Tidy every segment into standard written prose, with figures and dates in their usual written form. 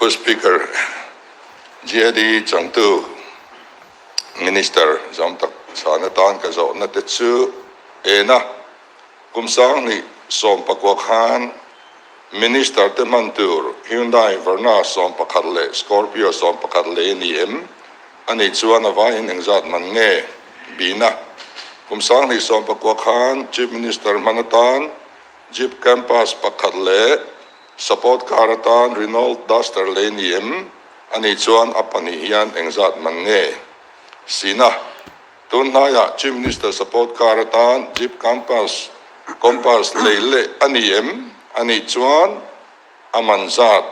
Pu Speaker, GAD changtu Minister zawm tak chhan atan ka zawhna te chu en a, kum 2019 khan Minister te hman tur Hyundai Verna 11 leh Scorpio 11 lei a ni em? A nih chuan a vaiin engzat man nge? Bina, kum 2019 khan Chief Minister hman atan Jeep Campus pakhat leh Support car atan Renault Duster lei ni em? A nih chuan a pahnih hian engzat man nge? Sina, Tun hnaiah Chief Minister support car atan Jeep Campus Compass lei leh a ni em? A nih chuan a man zat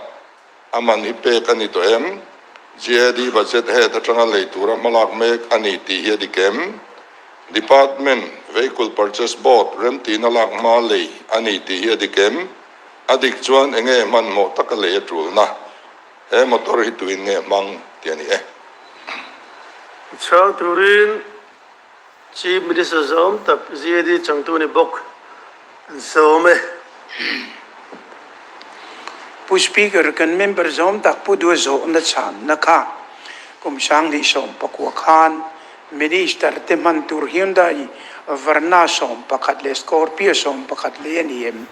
a man hi pek a ni tawh em? GAD budget head atanga lei tura hmalak mek a ni tih hi a dik em? Department Vehicle Purchase Board remtihna lak hma lei a ni tih hi a dik em? A dik chuan enge hmanhmawh taka lei a tulna? He motor hi tuin nge hmang tih a ni e. Chhang turin Chief Minister zawm tak GAD changtu ni bawk an sawm e. Pu Speaker, kan member zawm tak Pu Dua zawhna chhanna kha kum 2019 khan Minister te hman tur Hyundai Verna 11 leh Scorpio 11 lei a ni em?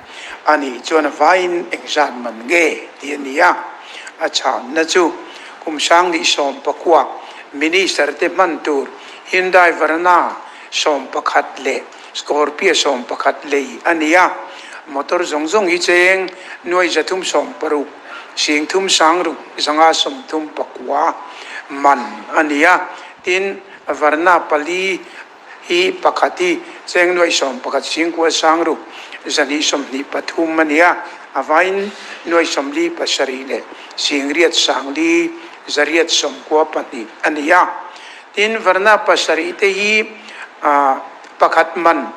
A nih chuan a vaiin engzat man nge tih a ni a. A chhanna chu kum 2019 Minister te hman tur Hyundai Verna 11 leh Scorpio 11 lei a ni a. Motor zawng zawng hi cheng nuai 360 sing thum sang ruk zanga 39 man a ni a. Tin, Verna pali hi pakhat hi cheng nuai 11 singkua sang ruk 223 a ni a, a vain nuai 47 leh singriat sang li 892 a ni a. Tin, Verna pasarih te hi pakhat man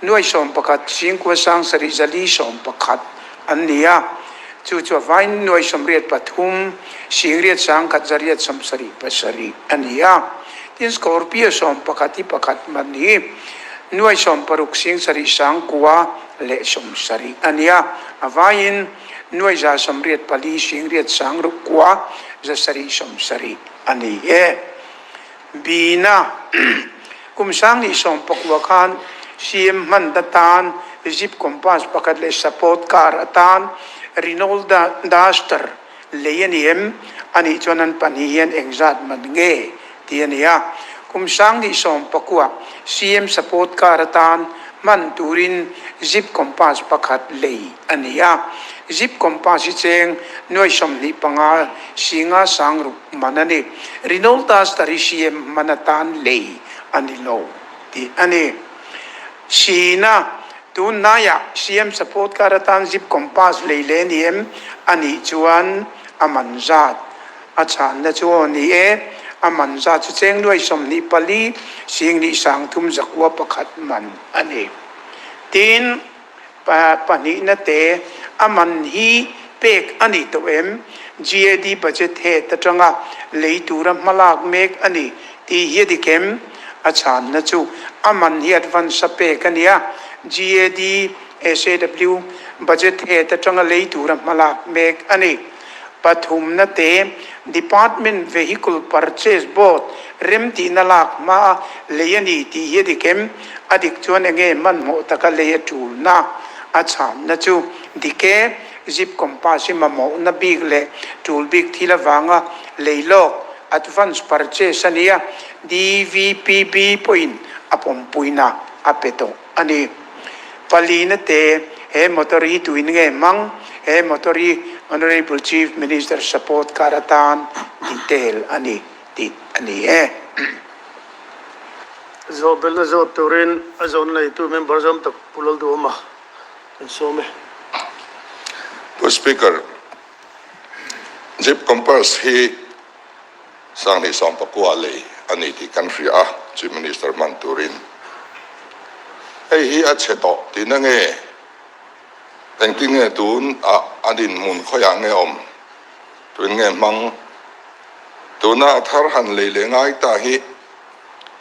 nuai 11 singkua sang sarih 411 an ni a, chu chu a vain nuai 83 singriat sang khat 877 a ni a. Tin, Scorpio 11 hi pakhat man hi nuai 60 sing sarih sang kua leh 70 a ni a, a vaiin nuai 184 singriat sang ruk kua 770 a ni e. Bina, kum 2019 khan CM hman atan Jeep Compass pakhat leh support car atan Renault Duster lei a ni em? A nih chuan an pahnih hian engzat man nge tih a ni a. Kum 2019 CM support car atan hman turin Jeep Compass pakhat lei a ni a. Jeep Compass hi cheng nuai 25 singa sang ruk man a ni. Renault Duster hi CM hman atan lei a ni lo tih a ni. Sina, tun hnaiah CM support car atan Jeep Compass lei leh a ni em? A nih chuan a man zat a chhanna chu aw ni e. A man zat chu cheng nuai 24 sing nih sang thum zakua pakhat man a ni. Tin, pahnihna te a man hi pek a ni tawh em? GAD budget head atanga lei tura hmalak mek a ni tih hi a dik em? A chhanna chu a man hi advance a pek a nia. GAD SAW budget head atanga lei tura hmalak mek a ni. Pathumna te Department Vehicle Purchase Board remtihna lak hmaa lei a ni tih hi a dik em? A dik chuan enge hmanhmawh taka lei a tulna a chhanna chu dik e. Jeep Compass hi mamawhna bik leh tul bik thil avanga lei lawk, advance purchase, a ni a, DVPB pawhin a pawmpuina a pe tawh a ni. Palina te, he motor hi tuin nge hmang? He motor hi Honourable Chief Minister support car atan detail a ni tih a ni e. Zawhbelna zawt turin a zawn neitu member zawm tak Pu Lalduhawma kan sawm e. Pu Speaker, Jeep Compass hi 2019 lei a ni tih kan hria a, Chief Minister hman turin. Hei hi a chhe tawh tihna nge? Engtin nge tun ah a dinhmun khawiah nge awm? Tuin nge hmang? Tuna a thar han lei leh ngai ta hi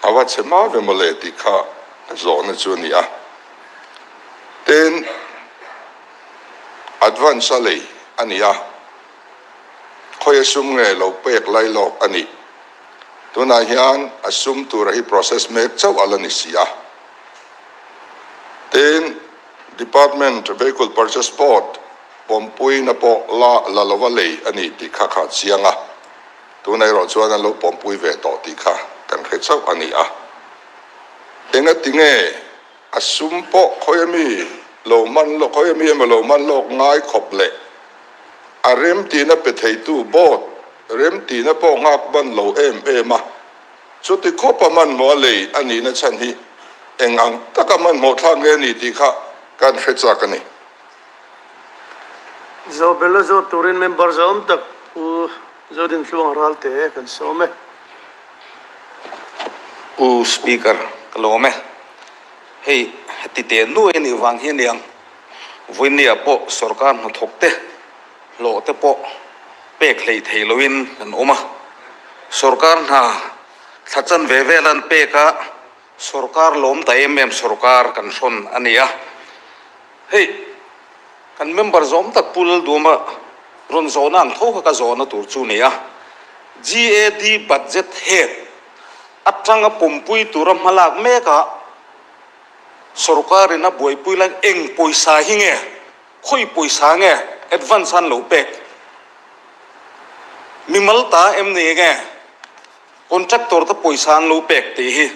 a va chhe hma ve mawle tih kha zawhna chu a ni a. Tin, advance a lei a ni a. Khawia sum nge lo pek lailawk a nih? Tunah hian a sum tura hi process mek chauh a la ni si a. Tin, Department Vehicle Purchase Board pawmpuina pawh la la lova lei a ni tih kha kha chiang a. Tunah erawh chuan an lo pawmpui ve tawh tih kha kan hre chauh a ni a. Engati nge a sum pawh khawi ami lo man lawk, khawi ami emaw lo man lawk ngai khawp leh a remtihna pe theitu board remtihna pawh nghak ban lo em em a, chuti khawpa hmanhmawh a lei a nihna chhan hi eng ang taka hmanhmawh thlak nge a ni tih kha kan hre chak a ni. Zobela zawt turin member zawm tak Pu Zodintluang Ralte kan sawm e. Pu Speaker, ka lawm e. Hei heti teh nuai a nih vang hi a niang. Vawinia pawh sorkar hnathawk te, hlawh te pawh pek hleih theih loin kan awm a. Sorkar hna thla chan ve vel an pek a, sorkar lawm ta em em sorkar kan hrawn a ni a. Hei kan member zawm tak Pu Lalduama rawn zawhna ang tho kha ka zawhna tur chu ni a. GAD budget head atanga pawmpui tura hmalak mekah Sorkarin a buaipui lai eng pawisa hi nge, khawi pawisa nge advance an lo pek? Mimal ta em ni nge contractor te pawisa an lo pek tih hi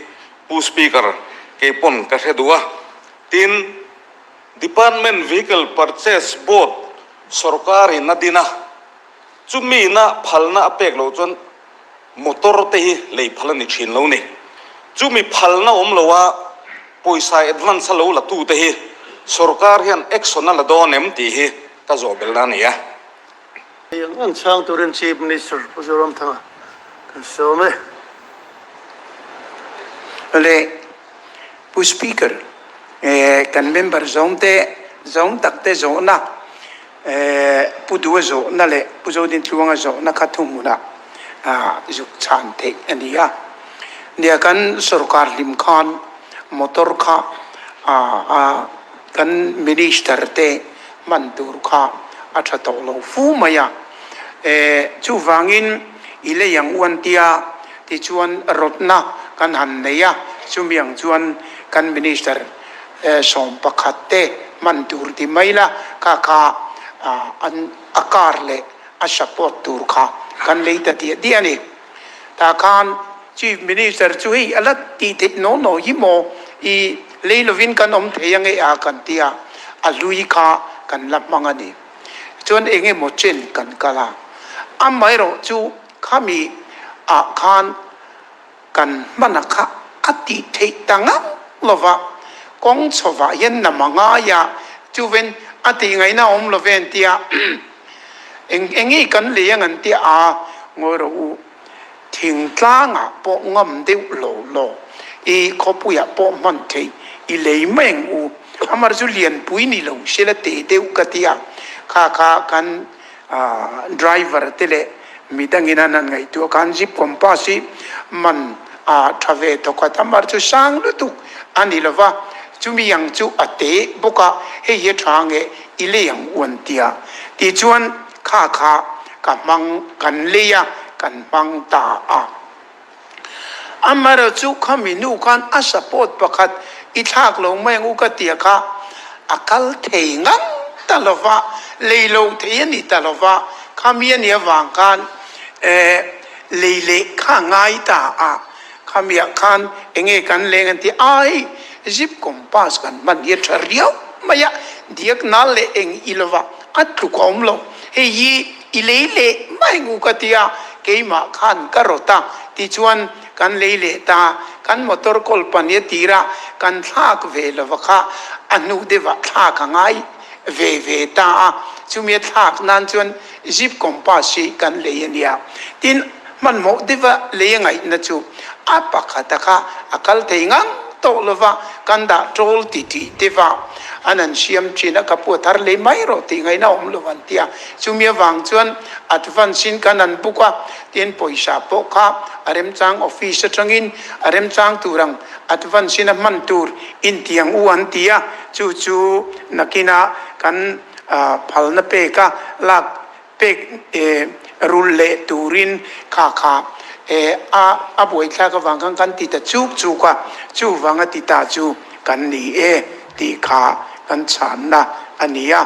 Pu Speaker kei pawn ka hre duh a. Tin, Department Vehicle Purchase Board sorkarin a din a, chumi na phalna a pek loh chuan Motor te hi lei phal a ni thin lo ni. Chumi phalna awm lo a pawisa advance a lo la tu te hi sorkar hian action a la dawn em tih hi ka zawh belna a ni a. Hei ang ang chhang turin Chief Minister Pu Zoramthanga kan sawm e. Le Pu Speaker, kan member zawng te zawng tak te zawhna Pu Dua zawhna leh Pu Zodintluanga zawhna kha thuhmunah zuk chhan theih a ni a. Nia kan sorkar hlim khan motor kha kan minister te hman tur kha a tha tawh lo fu mai a. Chuvangin i lei ang u an tia tichuan rawtna kan han nei a, chumi ang chuan kan minister 11 te hman tur ti mai la, kha kha an a car leh a support tur kha kan lei ta diah diah a ni. Tah khan Chief Minister chu hei a la tih theih naw naw hi maw i lei lovin kan awm thei ange a kan ti a, a hlui kha kan la hmang a ni. Chuan eng emaw chen kan kal a, amaherawh chu khami ah khan Kan hmana kha a tih theih ta ngang lo va, kawng chhovah hian nam a ngai a, chuven a tih ngaihna a awm lo ve an ti a, eng eng nge kan lei ang an ti a, ngawi rawh u, thingtlangah pawh ngam deuh lo lo, i khawpuiah pawh hman theih i lei mai ang u, amar chu lianpui ni lo sela teh deuh ka ti a, kha kha kan Driver te leh midangin an han ngaihtuah khan Jeep Compass hi man a tha ve thawkhat a, mar chu sang lutuk a ni lo va, chumi ang chu a te bawk a, hei hi a tha nge i lei ang u an ti a, tichuan kha kha ka hmang kan lei a, kan hmang ta a. Amaherawh chu khami nu khan a support pakhat i thlak lo mai ang u ka tia kha a kal thei ngang ta lo va, lei lo thei a ni ta lo va, khami a nih avang khan eh lei leh kha a ngai ta a, khamiah khan enge kan leng an ti ai zip compass kan hman hi a tha riau mai a, diak nal leh eng i lo va a tluk a awm lo, hei hi I lei leh mai ngu ka ti a, keimah khan ka rawt a, tichuan kan lei leh ta, kan motor kawl pahnih a tir a, kan thlak ve lova kha a hnu deuhah thlak a ngai ve ve ta a, chumi a thlak nan chuan Jeep Compass hi kan lei a nia. Tin, hmanhmawh deuha lei a ngaihna chu a pakhata kha a kal thei ngang tawh lova, kan dah ṭawl ti tih deuha an han siam ṭhin a, ka pu a thar lei mai rawh tih ngaihna a awm lo an ti a. Chumi avang chuan advance in kan han book a, tin pawisa pawh kha a remchang office atangin a remchang tur ang advance in a hman tur intiang u an ti a, chu chu nakinah kan phalna pek a lak pek. Rulh leh turin kha kha a a buaithlak avang khan kan ti ta chuk chuk a, chuvanga ti ta chu kan ni e tih kha kan chhanna a ni a.